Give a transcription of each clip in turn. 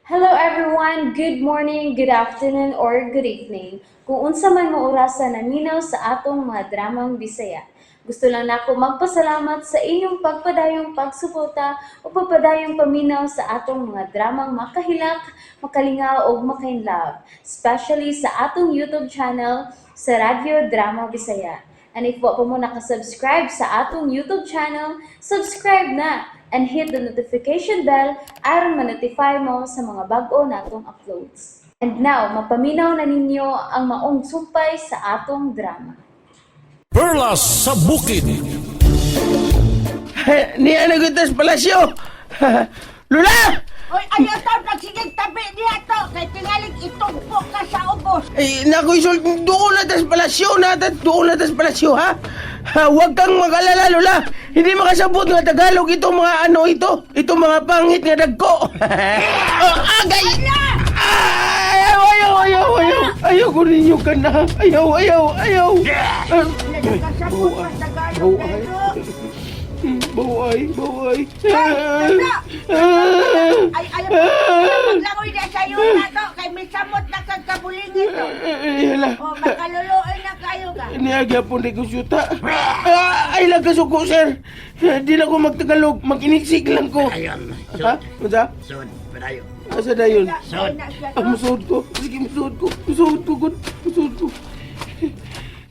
Hello everyone! Good morning, good afternoon, or good evening. Kung unsa man mo orasa naminaw sa atong mga dramang Bisaya. Gusto lang nako magpasalamat sa inyong pagpadayong pagsuporta o pagpadayong paminaw sa atong mga dramang makahilak, makalingaw ug makainlove, especially sa atong YouTube channel sa Radyo Drama Bisaya. And if wa pa mo nakasubscribe sa atong YouTube channel, subscribe na and hit the notification bell aron ma-notify mo sa mga bag-o natong uploads. And now, mapaminaw na ninyo ang maong sumpay sa atong drama. Perlas sa Bukid. Niya na kita sa palasyo. Lula! Oy, ayaw taon pagsigig tabi niya to. Kay tingalig itugpo ka sa ubos. Ay, naku, Isul, doon na tas palasyo, na doon na tas palasyo, ha? Ha, huwag kang mag-alala, Lola. Hindi makasabot nga Tagalog itong mga ano ito. Itong mga pangit nga dagko. Oh, agay! Ay, ayaw, ayaw, ayaw, ayaw. Ayaw ko ninyo ka na. Ayaw, ayaw, ayaw. Ah, Nakasabot ka sa Tagalog Baway. dito. Baway, baway. Ay, tanda! Ah, Ay, ayaw maglangoy na sa iyo na to. Kay may samot na kang kabulingin to. Ay, hala. O, makaluluoy na kayo ka. Niagya po ni kusyuta. Ah, ay lang kasuko, sir. Di lang ko magtagalog. Mag-iniksik lang ko. Ayon, Ha? sud, Unsa? sud, padayo. Asa dayon? Sud. Na siya Ah, to. musuod ko. Sige, musuod ko. Musuod ko, good. Musuod ko.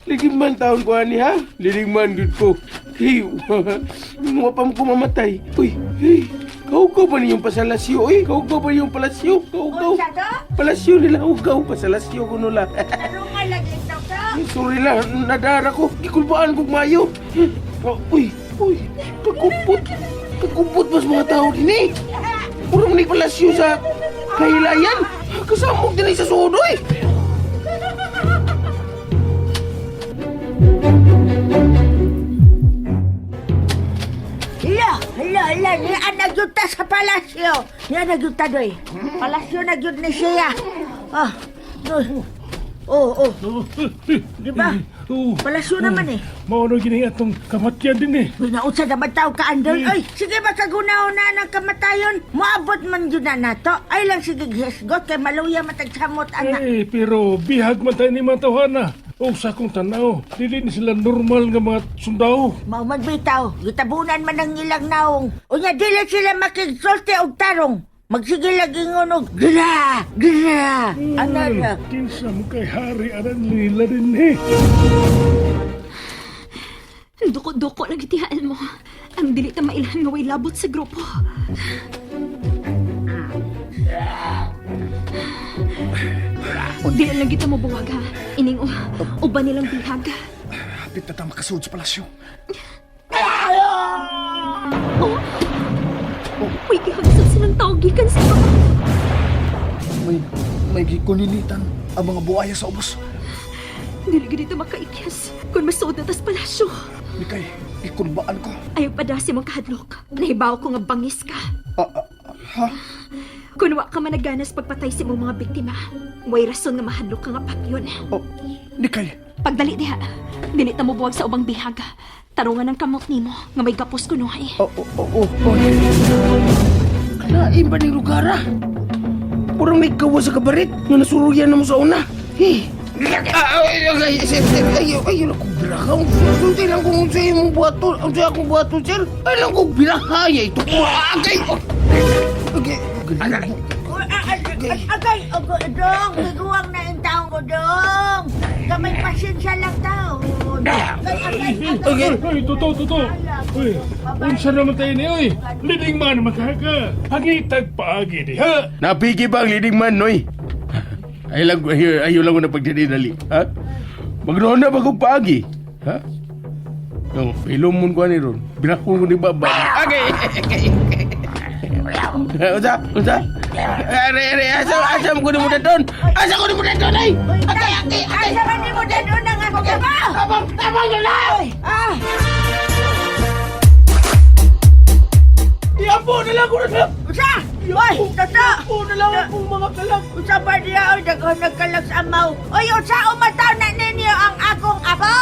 Liging man taon ko, ani, ha? Liling man, good ko. Hey, mga pa ko mamatay. Uy, hey. Kaugaw ba ninyong pasalasyo, uy? Kaugaw ba ninyong palasyo? Kaugaw. Unsa to? Palasyo nila, ugaw. Pasalasyo ko nula. Tarungan lagi ito to. Sorry lang, nadara ko. Gikulbaan kog mayo. Oh, uy, uy, kakupot. Kakupot mas mga tao din eh. Puro ni palasyo sa kahilayan. Kasamog din eh sa sudo eh. Hala, hala, hala. Niya nagyuta sa palasyo. Niya nagyuta doy. Palasyo na gyud ni siya. Ah, doy. Oh, oh. Di ba? Oo. Palasyo naman eh. Mao na gini atong kamatyan din eh. Uy, nausa naman tao ka, Andon. Oy, sige makagunaw na ng kamatayon. Moabot man yun na nato. Ay lang sige hisgot kay maluya matagsamot ana. Eh, pero bihag man tayo ni mga tawhana. O sa akong tanaw, dili ni sila normal nga mga sundao. Mao man bitaw, gitabunan man ang ilang naong. Unya dili sila makigsulti og tarong. Magsige lagi ingon og gra, gra. Ana na. Kinsa mo kay hari aran nila din eh. Duko-duko lang gitihaan mo. Ang dili ta mailhan nga way labot sa grupo. O dili lang kita mo buwag ha. Ining o, uban nilang bihag. Hapit na ta makasuod sa palasyo. Oh. Uy, gihagsad silang tao gikan sa baba. May gikuninitan ang mga buaya sa ubos. Dili gid dito makaikyas kung masuod na tas palasyo. Mikay, ikulbaan ko. Ayaw pa si mong kahadlok. Nahibaw ko nga bangis ka. Ah, ah, ha? Kung wa ka managanas pagpatay sa imong mga biktima, way rason nga mahadlok ka nga patyon. Oh, Nikay, Pagdali diha, dili ta mo buwag sa ubang bihag. Tarungan ang kamot nimo nga may gapos kunuhay. Oh. Kalain ba ni lugar ah? Purong nagkawa sa kabarit nga nasuruyan na mo sa una. Hey. Ah, ay, ay, ay, sir, sir, ayaw, ayaw lang kong biraha. Sunti lang kung sa imong buhaton, ang sa akong buhaton, sir. Ay lang kong biraha, ay, ito ko, agay, oh. Okay, Uy, ah, ah, ah, Agay, ogo, dong, giguwang na yung taong ko, dong. Kamay pasensya lang taon. Agay, agay, agay. Okay. Ay, totoo, totoo. Uy, unsa naman tayo ni oy. Leading man naman ka ka. Pangitag paagi di ha. Napiki pa ang leading man, noy. Ay lang, ayaw, ayaw lang ko na pagdinidali, ha? Magnoon na bagong paagi, ha? Yung, ilumon ko ani ron. Binakon ko ni Baba. Okay! Unsa? Unsa? Are, are, asa, asa mo ko ni mo doon? Asa ko ni mo doon, ay! Uy, Agay, agay, agay! Asa man ni mo dadon ang ako ka ba? Tabang, tabang na lang! Ah! Iampo na lang ko na! Usa! Oy, Toto! Oh, nalawan kong mga kalag. Unsa ba niya oy daghan nagkalag sa amaw? Oy, unsa umataw na ninyo ang akong apo?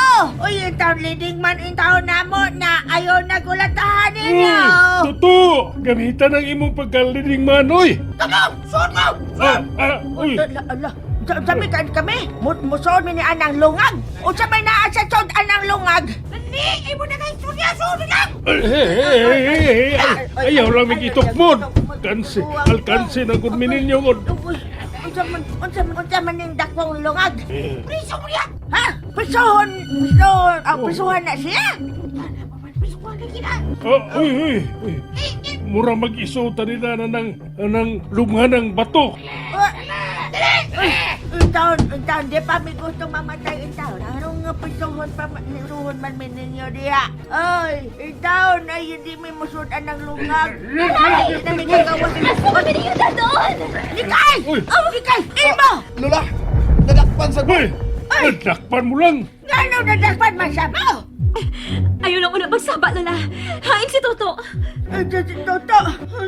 Oy, intaw leading man intaw namo na ayaw na gulatahan ninyo. Toto! Gamitan ang imong pagkalining manoy! Tama! Suot mo! Ah, ah, uy! Ala, ala. Sabi kan kami, musuod mi ni anang lungag. Unsa may naa sa sud anang lungag? Dali, imo na kay istorya suod lang. Ay, hey, hey, hey, hey, hey, ay, ayaw lang may itukmod! Kansi, alkansi na gud mininyo gud. Uy, unsa man ning dakong lungag? Priso mo niya! Ha? Prisuhon, prisuhon, ah, prisuhan na siya. Prisuhan na siya. Ah, uy, uy, uy. Mura mag-isuta nila na ng lunga ng bato. Intaon, di pa mi gusto mamatay intaon. Anong nga prisuhon pa, prisuhon man mi ninyo diha. Ay, intaon, ay hindi mi musudan ng lungag. Ay, hindi na mi gagawa. Asa ba ninyo doon? Nikay! Uy. Oh, Nikay! Imo! Lola, nadakpan sa Uy! Nadakpan mo lang! Ngano nadakpan man siya mo? Ayaw lang una magsaba, Lola. Hain si Toto. Ay, si Toto!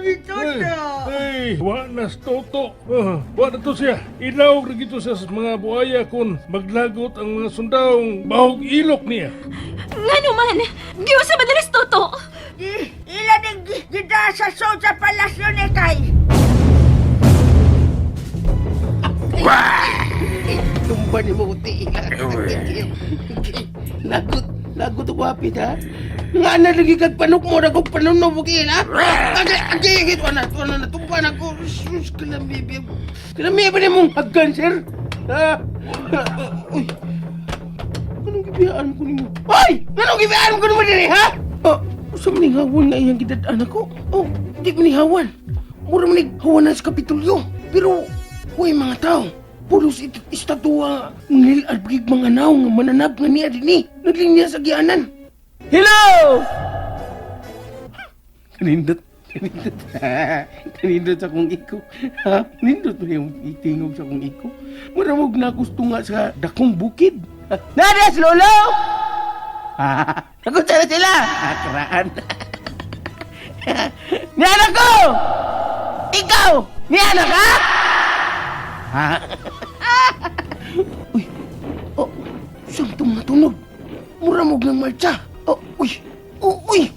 Si Toto! Ay, wa na si Toto. Ah, wa na to siya. Ilawag na gito siya sa mga buhaya kung maglagot ang mga sundang bahog ilok niya. Nga naman! Giusa ba nila si Toto? Di, ila ning gida sa sod sa palasyo ni Kay. Tumba ni mo kuti. Lagot, lagot ako hapit ha. Nga na lagi kag panok mo na kong panuno mo kiin ha. Agay, agay, agay, tuwa na, tuwa na, natumba na ko. Sus, kalami, kalami ba ni mong haggan, sir? Ha? Uy, anong gibiyaan ko nimo? Ay! Anong gibiyaan ko nimo diri, ha? Oh, usa man ning hawan nga iyang gidad-an ako. Oh, di man ni hawan. Mura man ning hawan na sa Kapitulyo. Pero, huwag mga tao. Pulos it estatua ngilad pagig mga naong nga mananap nga niya dinhi. Naglinya sa gianan. Hello! Kanindot. Kanindot. Kanindot sa akong iko. Ha? Nindot ba yung itingog sa akong iko? Maramog na gusto nga sa dakong bukid. Nadas, lolo! Ha? Nagunsa na sila! Akraan. Ni anak ko! Ikaw! Ni anak ka? Ha? Uy! Oh, siyang tumatunog. Muramog ng marcha. Oh, uy! Oh, uy!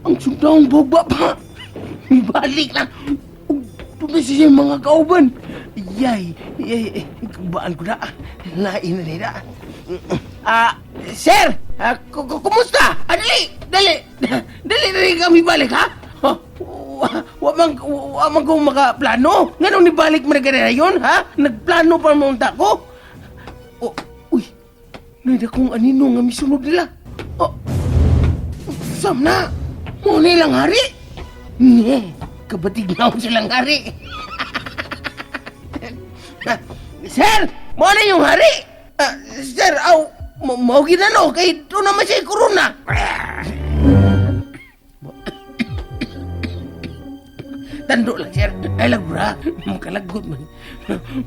Ang sundang baba pa. Balik lang. Ug tumisi siya yung mga kauban. Yay, yay, kubaan ko na. Lain na nila. Ah, sir, ah, kumusta? Ah, dali, dali. Dali, dali kami balik, ha? Oh, wa man ko makaplano. Nganong nibalik man na yun, ha? Nagplano pa mo unta ko. Oh, uy, nida kong anino nga misunod nila. Oh, Sam na! Mo nilang hari! Ne, kabatig na ako silang hari! Sir! Mo na yung hari! Ah, sir, aw, mao ginano kay doon naman siya korona. Tando lang, sir. Ay, lagbra. Makalagot man.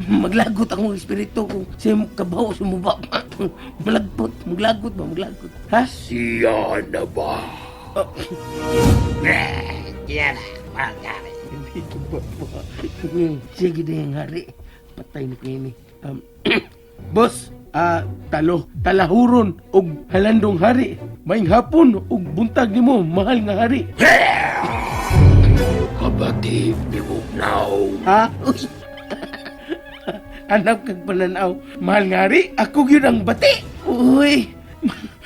Maglagot ang espiritu kung siya kabaw sa mubaba. Malagpot. Maglagot ba? Maglagot. Ha? Siya na ba? Hindi ko ba ba? Sige na yung hari. Patay na ko ini. Boss, ah, talo, talahuron og halandong hari. Maing hapon og buntag nimo, mahal nga hari. Kabati ni Bugnaw. Ha? Uy. Anak kag pananaw, mahal nga hari, ako gyud ang bati. Uy.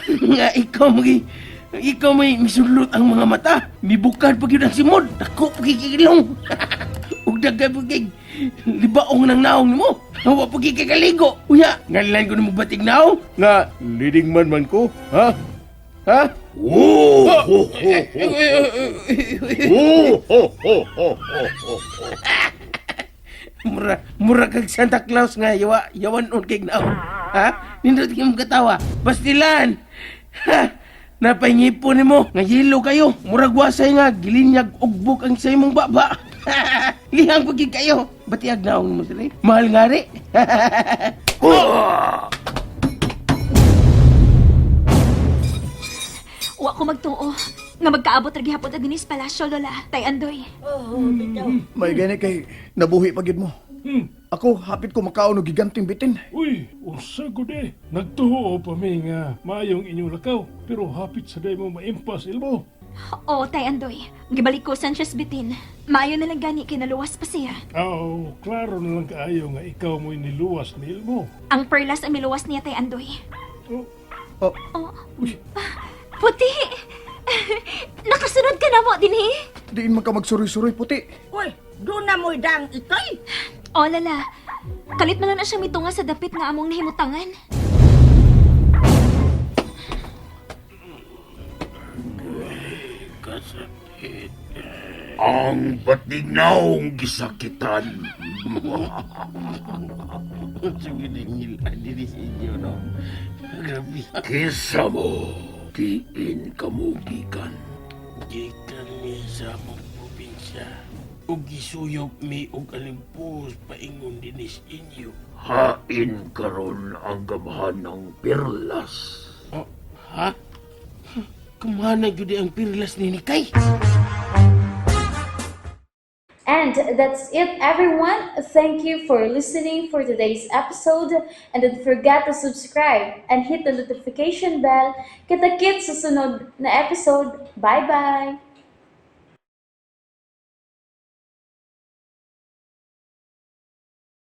Nga ikaw magi ikaw may misulot ang mga mata. Mibukad pa gyud ang simod. Dako pa gyud ilong. Ug dagay pa gyud libaong ng naong nimo. Wa pa gyud kay kaligo. Unya, ngalan ko nimo batig naong nga leading man man ko, ha? Ha? Oh, ho, ho, ho. Oh, ho, ho, ho, ho, ho. Mura, mura kag Santa Claus nga yawa, yawan on kay naong. Ha? Nindot kay mong katawa. Pastilan. Ha? Napahingipo nimo nga yelo kayo. Murag wasay nga gilinyag ugbok ang sa imong baba. Lihang pagid kayo. Batiag naong nimo sila. Mahal nga ri. Wa ko magtuo. Nga magkaabot ra gihapon ta dinhi sa palasyo, Lola. Tay Andoy. Oh, bitaw. May gani kay nabuhi pa gyud mo. Ako, hapit ko makaon og giganting bitin. Uy, unsa gud eh. Nagtuo pa mi nga maayong inyong lakaw, pero hapit sa day mo maimpas Ilmo. Oo, Tay Andoy. Gibalikusan siya sa bitin. Maayo na lang gani kay naluwas pa siya. Aw, klaro na lang kaayo nga ikaw mo'y niluwas ni Ilmo. Ang perlas ang miluwas niya, Tay Andoy. Oh, Oh, Oh. Puti! Nakasunod ka na mo, dinhi? diin man ka magsuroy-suroy puti. Uy, doon na mo'y dang itoy. Oh, Lala. Kalit man lang na siya mitunga sa dapit nga among nahimutangan. Ang batinawng gisakitan. Kinsa mo, diin ka mo gikan. Gikan mi sa among probinsya ug gisuyop mi og alimpos paingon dinis inyo. Hain karon ang gamahan ng perlas. Oh, ha? Kumana gyud ang pirlas ni Nikay. And that's it, everyone. Thank you for listening for today's episode. And don't forget to subscribe and hit the notification bell. Kita-kits sa sunod na episode. Bye-bye!